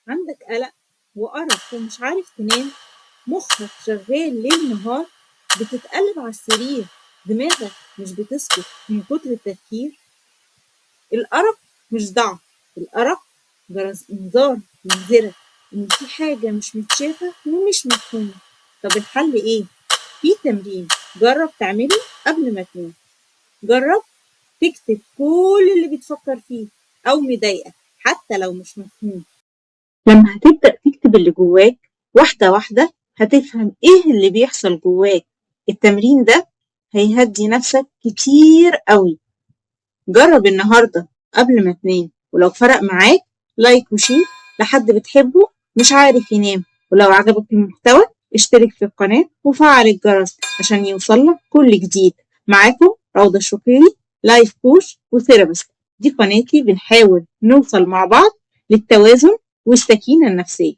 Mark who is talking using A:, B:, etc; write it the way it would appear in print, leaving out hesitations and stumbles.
A: عندك قلق وأرق ومش عارف تنام، مخك شغال ليل نهار، بتتقلب على السرير، دماغك مش بتسكت من كتر التفكير. الأرق مش ضعف، الأرق جرس إنذار ينذرك إن في حاجة مش متشافة ومش مفهومة. طب الحل إيه؟ في تمرين جرب تعمله قبل ما تنام. جرب تكتب كل اللي بتفكر فيه أو مضايقك حتى لو مش مفهوم. لما هتبدأ تكتب اللي جواك واحدة واحدة هتفهم إيه اللي بيحصل جواك. التمرين ده هيهدي نفسك كتير قوي. جرب النهاردة قبل ما تنام، ولو فرق معاك like و share لحد بتحبه مش عارف ينام. ولو عجبك المحتوى اشترك في القناة وفعل الجرس عشان يوصلك كل جديد. معاكم روضة الشقيري، life coach و therapist. دي قناتي، بنحاول نوصل مع بعض للتوازن والسكينة النفسية.